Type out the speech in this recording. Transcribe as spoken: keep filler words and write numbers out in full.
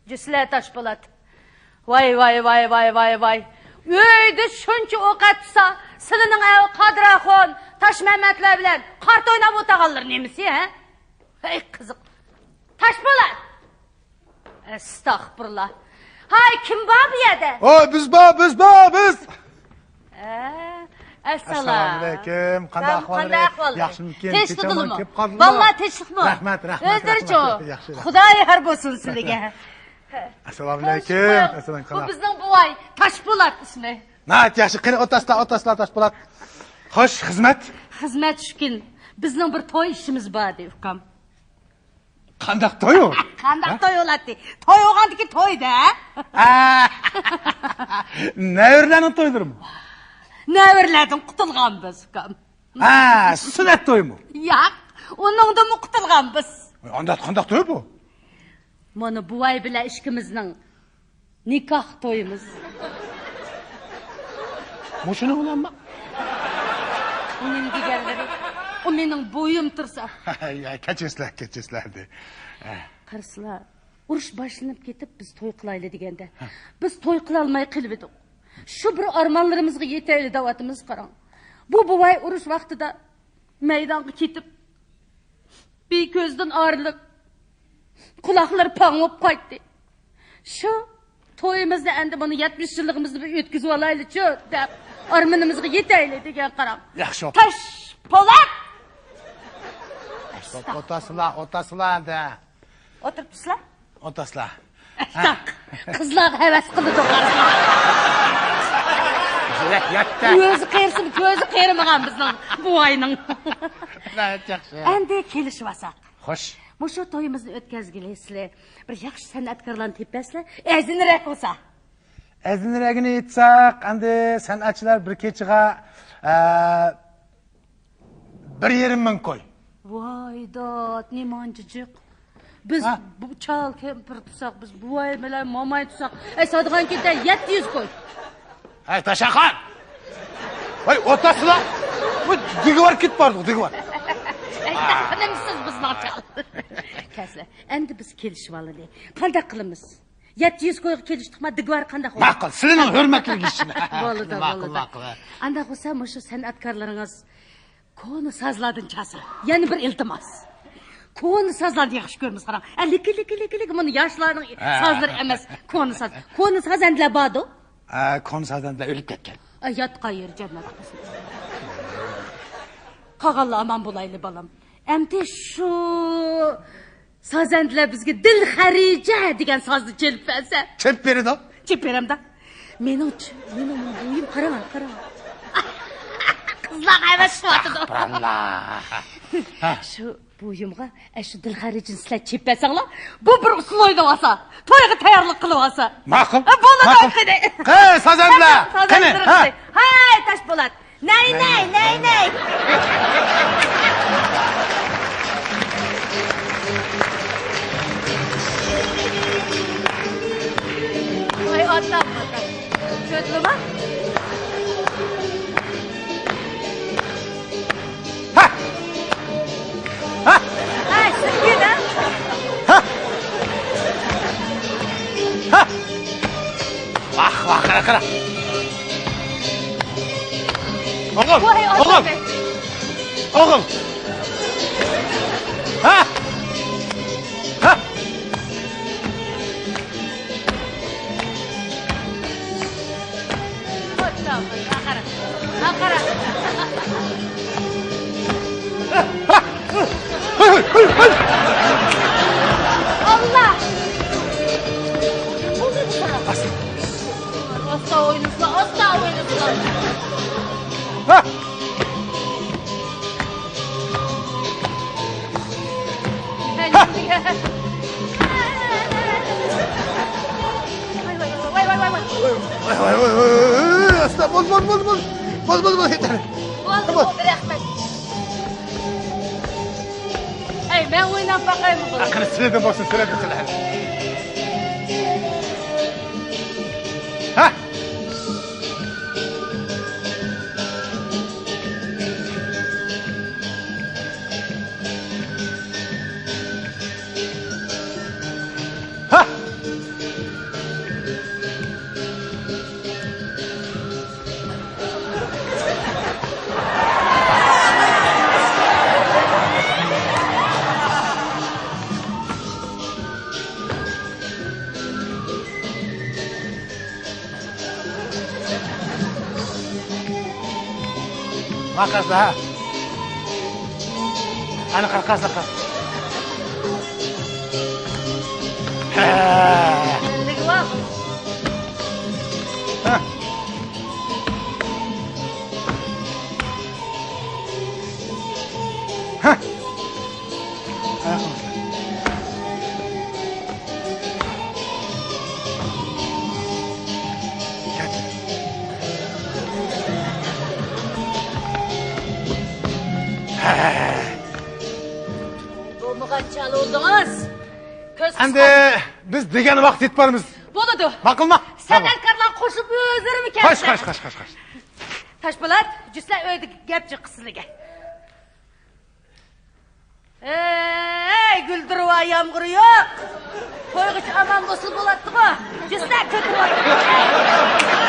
جۈسلە تاشپولات. ۋاي، ۋاي، ۋاي، ۋاي، ۋاي، ۋاي. ئۆيدە شۇنچە ئوقەت تۇرسا، سىلىنىڭ ئەۋ قادىر ئاخۇن، تاشمەمەتلەر بىلەن قارتا ئويناپ ئولتۇرغانلىرى نېمىسى، ھە؟ ھەي، قىزىق. تاشپولات! ئەستەغپۇرۇللا. ھاي، كىم بار بۇ يەردە؟ ھاي، بىز بار، بىز بار، بىز! ئە، ئەسسالام. ئەسسالامۇئەلەيكۇم. قانداق ئەھۋال؟ قانداق ئەھۋال؟ ياخشىمىكىن؟ تىنچلىقمۇ؟ كېچە كېلىپ قالدىڭلار. بالىلار تىنچلىقمۇ؟ رەھمەت، رەھمەت، ئۆزلىرىچۇ؟ رەھمەت. ياخشى، ياخشى. خۇداي يار بولسۇن سىلىگە. ئەسسالامۇئەلەيكۇم. تىنچلىقمۇ؟ ئەسسالام، بۇ قانداق؟ بىزنىڭ بوۋاي، تاشپولات ئىسمى. ناھايىتى ياخشى. قېنى، ئولتۇرسىلا، ئولتۇرسىلا، تاشپولات. خوش، خىزمەت؟ خىزمەت شۇكىن. بىزنىڭ بىر توي ئىشىمىز بار ئىدى، ئۇكام. قانداق توي ئۇ؟ قانداق توي بولاتتى؟ توي بولغاندىكى توي-دە. ئا! نەۋرىلەرنىڭ تويلىرىمۇ؟ نەۋرىلەردىن قۇتۇلغانبىز، ئۇكام. ھە، سۈننەت تويمۇ؟ ياق، ئۇنىڭدىنمۇ قۇتۇلغانبىز. ئانداق قانداق توي بۇ؟ مانا بوۋاي بىلەن ئىككىمىزنىڭ نىكاھ تويىمىز. مۇشۇنى ئۇلانما. ئۇ نېمە دېگەنلىرى؟ ئۇ مېنىڭ بويۇم تۇرسا. يا، كەچۈرسىلەر، كەچۈرسىلەر دە. قارىسىلا، ئۇرۇش باشلىنىپ كېتىپ، بىز توي قىلايلى دېگەندە، ھە، بىز توي قىلالماي قېلىۋىدۇق. شۇ بىر ئارمانلىرىمىزغا يېتەيلى دەۋاتىمىز، قاراڭ. بۇ بوۋاي ئۇرۇش ۋاقتىدا مەيدانغا كېتىپ، بىر كۆزدىن ئايرىلىپ، قۇلاقلىرى پاڭ بولۇپ قايتتى. شۇ تويىمىزنى ئەمدى مانا يەتمىش يىللىقىمىزنى بىر ئۆتكۈزۈۋالايلىچۇ دەپ، ئارمىنىمىزغا يېتەيلى دېگەن، قاراڭ. ياخشى. تاشپولات! ئولتۇرسىلا، ئولتۇرسىلا ئەمدى. ئولتۇرۇپسىلا؟ ئولتۇرسىلا. قىزلارغا ھەۋەس قىلىدۇ، قارىسىلا. يەتتە. كۆزى قېرىسىمۇ، كۆزى قېرىمىغان بىزنىڭ بوۋاينىڭ. ناھايىتى ياخشى. ئەمدى كېلىشىۋالساق. خوش. مۇشۇ تويىمىزنى ئۆتكۈزگىلى سىلى بىر ياخشى سەنئەتكارلارنى تېپىپ بەرسىلە، ئەرزىنرەك بولسا. ئەرزىنرەكىنى ئېيتساق، ئەمدى سەنئەتچىلەر بىر كېچىگە، ئە، بىر يېرىم مىڭ كوي. ۋاي داد، نېمانچە جىق. بىز ھە؟ بۇ چال كەمپىر تۇتساق، بىز بوۋاي بىلەن ماماي تۇتساق، ئەي، ساتىدىغان كېتە يەتتە يۈز كوي. ھەي، تاشاخان! ۋاي، ئولتۇرسىلا! بۇ دىگۋار كېتىپ باردۇق، دىگۋار. ئەي، تاقىنىمسىز بىزنىڭ چال. كەلسىلە، ئەمدى بىز كېلىشىۋالىلى. قانداق قىلىمىز؟ يەتتە يۈز كويغا كېلىشتۇقما، دىگۋار قانداق بولىدۇ؟ ماقۇل، سىلىنىڭ ھۆرمەتلىك ئىشىڭىز. بولىدۇ، ماقۇل، بولىدۇ. ماقۇل. ئانداق بولسا، مۇشۇ سەنئەتكارلىرىڭىز كونا سازلاردىن چالسا، يەنە بىر ئىلتىماس. كونا سازلارنى ياخشى كۆرىمىز، قاراڭ. ئە، لىكى، لىكى، لىكى، لىكى، مانا ياشلارنىڭ ھە. سازلىرى ئەمەس، كونا ساز. كونا سازەندىلەر باردۇ. ئە، كونا سازەندىلەر ئۆلۈپ كەتكەن. ئە، ياتقان يېرى جەننەت بولسۇن. قالغانلار ئامان بولايلى، بالام. ئەمدى شۇ سازەندىلەر بىزگە دىل خەرىجە دېگەن سازنى چېلىپ بەرسە. چېلىپ بېرىدۇ. چېلىپ بېرەمدۇ. مېنىڭ چ-، مېنىڭ بويۇم، قاراڭ، قاراڭ. قىزلار ھەۋەس قىلىۋاتىدۇ. ئەستەغپۇرۇللا. ھە. شۇ بويۇمغا ئەشۇ دىل خەرىجىنى سىلەر چېلىپ بەرسەڭلار، بۇ بىر ئۇسسۇل ئوينىۋالسا، تويغا تەييارلىق قىلىۋالسا. ماقۇل. ھە، بولىدۇ، ماقۇل. قېنى. قېنى، سازەندىلەر. قېنى، ھە. ھەي، تاشپولات. نەي، نەي، نەي، نەي. ۋاي، ئاتام، ئاتام. چۆتلىما؟ ھە! ھە! ھە، سىزگە، ھە؟ ھە! ھە! ۋاھ، ۋاھ، قارا، قارا. ئوغۇل، ۋاي، ئوغۇل. ئاتام. ئوغۇل. ھە؟ ھە؟ ئاللا! ئاستا ئوينىسىلا، ئاستا ئوينىسىلا. ۋاي، ۋاي، ۋاي، ۋاي، ۋاي. ۋاي، ۋاي، ۋاي، ۋاي، ۋاي، ئاستا، بول، بول، بول، بول. بول، بول، بول، يېتەر. بولدى، بولدى، رەھمەت. ئەي، مەن ئويناپ باقايمۇ بۇنى؟ قېنى، سىلەردىن بولسۇن، سىلەردىن، سىلەردىن. ھە! ھە! قاقاسلا، ھە. ئانا قاقاسلا، قاق. ھە. ھە. بولمىغان چالىۋالدىڭىز. كۆز ئەمدى قىسقان. بىز دېگەن ۋاقىت يېتىپ بارىمىز. بولىدۇ. ماقۇلما؟ سەنئەتكارلار قوشۇپ ئۆزلىرىمۇ كەلسە. قاچ، قاچ، قاچ، قاچ، قاچ. تاشپولات، جۈسلە ئۆيدە گەپ جىق قىزلىگە. ئەي، گۈلدۈرۋا يامغۇرى يوق. تويغىچە ئامان بولسا بولاتتىغۇ. جۈسلە كۆتۈرۈۋاي.